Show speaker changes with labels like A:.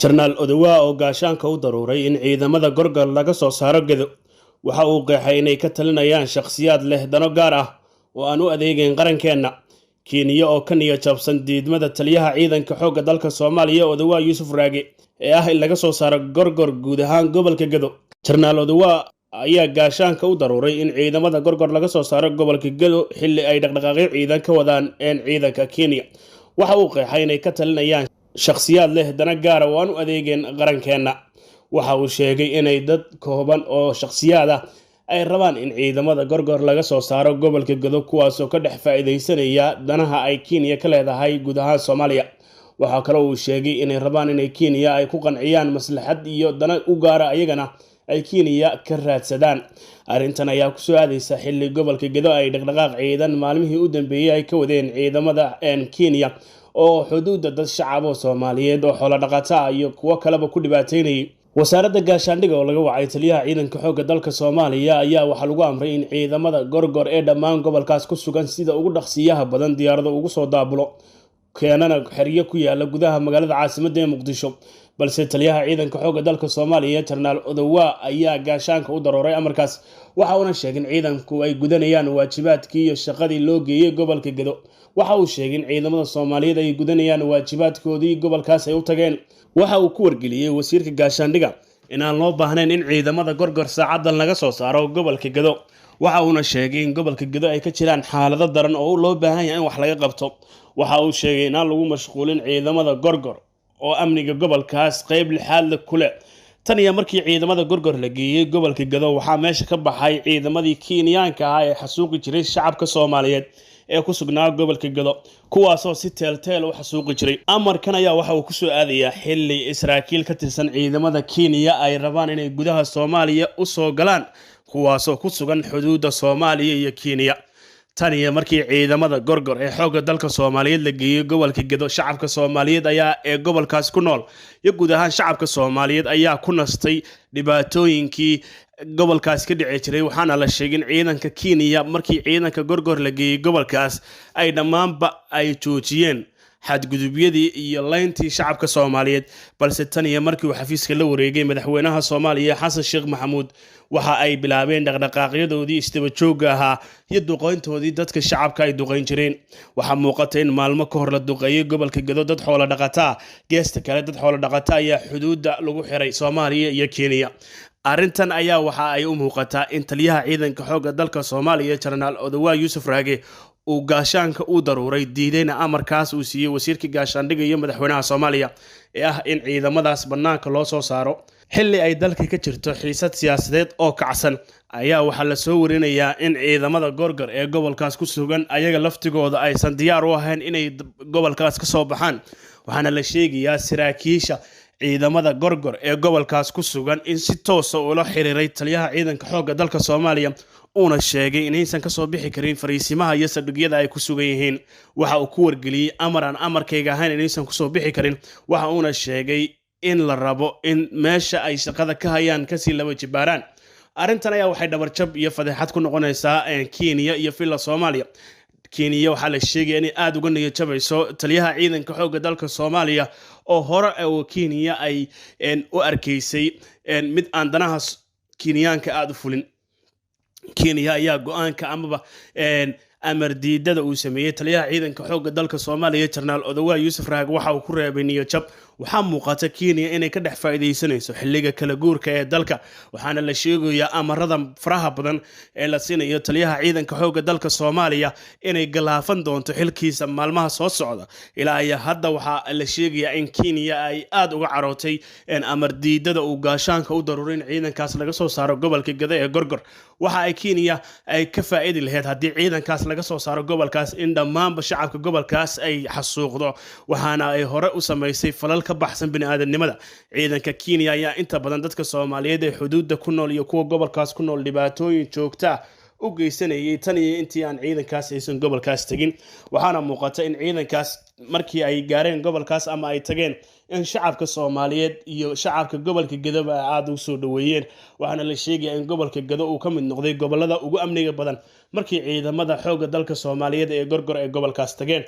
A: Jenaraal Odowaa oo gaashaanka u daruuray in ciidamada Gorgor laga soo saaro Gedo, waxa uu qeexay inay ka talinayaan shakhsiyaad leh dano gaar ah oo aan u adeegayn qarankeenna. Kenya oo ka niyad jabsan diidmada taliyaha ciidanka xoogga dalka Soomaaliya Odowaa Yuusuf Raage ee ah in laga soo saaro Gorgor guud ahaan gobolka Gedo. Jenaraal Odowaa ayaa gaashaanka u daruuray in ciidamada Gorgor laga soo saaro gobolka Gedo xilli ay dhaqdhaqaaqyo ciidan ka wadaan een ciidanka Kenya. Waxa uu qeexay inay ka talinayaan shakhsiyaad leh dana gaara oo aan u adeegeen qarankeenna. Waxa uu sheegay inay dad kooban oo shakhsiyaad ah ay rabaan in ciidamada Gorgor laga soo saaro gobolka Gedo, kuwaasoo ka dhex faa'iidaysanaya danaha ay Kenya ka leedahay guud ahaan Soomaaliya. Waxaa kaloo uu sheegay inay rabaan inay Kenya ay ku qanciyaan maslaxad iyo dana u gaara ayagana ay Kenya ka raadsadaan. Arrintan ayaa kusoo aadaysa xilli gobolka Gedo ay dhaqdhaqaaq ciidan maalmihii u dambeeyey ay ka wadeen ciidamada Kenya oo xuduudda dad shacab oo Soomaaliyeed oo xoolo dhaqato ah iyo kuwo kaleba ku dhibaateynayay. Wasaaradda Gaashaandhigga oo laga wacay taliyaha ciidanka xoogga dalka Soomaaliya ayaa waxaa lagu amray in ciidamada Gorgor ee dhammaan gobolkaas ku sugan sida ugu dhaqsiyaha badan diyaarado ugu soo daabulo, keenana xeryo ku yaala gudaha magaalada caasimadda ee Muqdisho. Balse taliyaha ciidanka xoogga dalka Soomaaliya Jenaraal Odowaa ayaa gaashaanka u darooray amarkaas, waxa uuna sheegay in ciidanku ay gudanayaan waajibaadkii iyo shaqadii loo geeyey gobolka Gedo. Waxa uu sheegay in ciidamada Soomaaliyeed ay gudanayaan waajibaadkoodii gobolkaas ay u tageen. Waxa uu ku wargeliyey wasiirka gaashaandhigga in aan loo baahnayn in ciidamada Gorgor saacadan laga soo saaro gobolka Gedo. Waxa uuna sheegay in gobolka Gedo ay ka jiraan xaalado daran oo loo baahan yahay in wax laga qabto. Waxa uu sheegay in aan lagu mashquulin ciidamada Gorgor oo amniga gobolkaas qayb lixaad leh ku leh. Tan iyo markii ciidamada Gorgor la geeyey gobolka Gedo, waxaa meesha ka baxay ciidamadii Kenyaanka ahaa ee xasuuqi jiray shacabka Soomaaliyeed ee ku sugnaa gobolka Gedo, kuwaasoo si teelteel u xasuuqi jiray. Amarkan ayaa waxa uu kusoo aadayaa xilli saraakiil ka tirsan ciidamada Kenya ay rabaan inay gudaha Soomaaliya u soo galaan, kuwaasoo ku sugan xuduudda Soomaaliya iyo Kenya. Tan iyo markii ciidamada Gorgor ee xoogga dalka Soomaaliyeed la geeyey gobolka Gedo, shacabka Soomaaliyeed ayaa ee gobolkaas ku nool iyo guud ahaan shacabka Soomaaliyeed ayaa ku nastay dhibaatooyinkii gobolkaas ka dhici jiray. Waxaana la sheegay in ciidanka Kenya markii ciidanka Gorgor la geeyey gobolkaas ay dhammaanba ay joojiyeen xadgudubyadii iyo layntii shacabka Soomaaliyeed. Balse tan iyo markii uu xafiiska la wareegay madaxweynaha Soomaaliya Xasan Sheekh Maxamuud, waxa ay bilaabeen dhaqdhaqaaqyadoodii isdaba joogga ahaa iyo duqayntoodii dadka shacabka ay duqayn jireen. Waxaa muuqata in maalmo ka hor la duqeeyey gobolka Gedo dad xoolo dhaqata ah. Geesta kale, dad xoolo dhaqata ayaa xuduudda lagu xiray Soomaaliya iyo Kenya. Arrintan ayaa waxa ay u muuqataa in taliyaha ciidanka xoogga dalka Soomaaliya Jenaraal Odowaa Yuusuf Raage uu gaashaanka u daruuray, diidayna amarkaas uu siiyey wasiirka gaashaandhigga iyo madaxweynaha Soomaaliya ee ah in ciidamadaas bannaanka loo soo saaro. Xilli ay dalka ka jirto xiisad siyaasadeed oo kacsan ayaa waxaa lasoo warinayaa in ciidamada Gorgor ee gobolkaas ku sugan ayaga laftigooda aysan diyaar u ahayn inay gobolkaas ka soo baxaan. Waxaana la sheegayaa saraakiisha ciidamada Gorgor ee gobolkaas ku sugan in si toosa ula xiriiray taliyaha ciidanka xoogga dalka Soomaaliya, uuna sheegay inaysan kasoo bixi karin fariisimaha iyo saldhigyada ay ku sugan yihiin. Waxa uu ku wargeliyey amar aan amarkayga ahayn inaysan kusoo bixi karin, waxa uuna sheegay in la rabo in meesha ay shaqada ka hayaan kasii laba jibaaraan. Arrintan ayaa waxay dhabarjab iyo fadeexad ku noqonaysaa Kenya iyo Villa Soomaaliya. Kenya waxaa la sheegaya inay aada uga niyad jabayso taliyaha ciidanka xoogga dalka Soomaaliya oo hore oo Kenya ay u arkaysay mid aan danaha Kenyaanka aada u fulin. Kenya ayaa go-aanka amaba amar diidada uu sameeyey taliyaha ciidanka xoogga dalka Soomaaliya Jenaraal Odowaa Yuusuf Raag waxa uu ku reebay niyad jab. Waxaa muuqata Kenya inay ka dhex faa'iidaysanayso xilliga kala guurka ee dalka, waxaana la sheegayaa amarada faraha badan ee la siinayo taliyaha ciidanka xoogga dalka Soomaaliya inay galaafan doonto xilkiisa maalmaha soo socda. Ilaa iyo hadda waxaa la sheegayaa in Kenya ay aada uga carootay amar diidada uu gaashaanka u daruuray in ciidankaas laga soo saaro gobolka Gado ee Gorgor. Waxa ay Kenya ay ka faa'idi lahayd haddii ciidankaas laga soo saaro gobolkaas in dhammaanba shacabka gobolkaas ay xasuuqdo, waxaana ay hore u samaysay falal ka baxsan bini'aadanimada. Ciidanka Kenya ayaa inta badan dadka Soomaaliyeed ee xuduudda ku nool iyo kuwa gobolkaas ku nool dhibaatooyin joogta ah u geysanayay tan iyo intii aan ciidankaas aysan gobolkaas tegin. Waxaana muuqata in ciidankaas markii ay gaareen gobolkaas ama ay tageen in shacabka Soomaaliyeed iyo shacabka gobolka Gedoba ay aada u soo dhoweeyeen, waxaana la sheegaya in gobolka Gedo uu ka mid noqday gobolada ugu amniga badan markii ciidamada xoogga dalka Soomaaliyeed ee Gorgor ay gobolkaas tageen.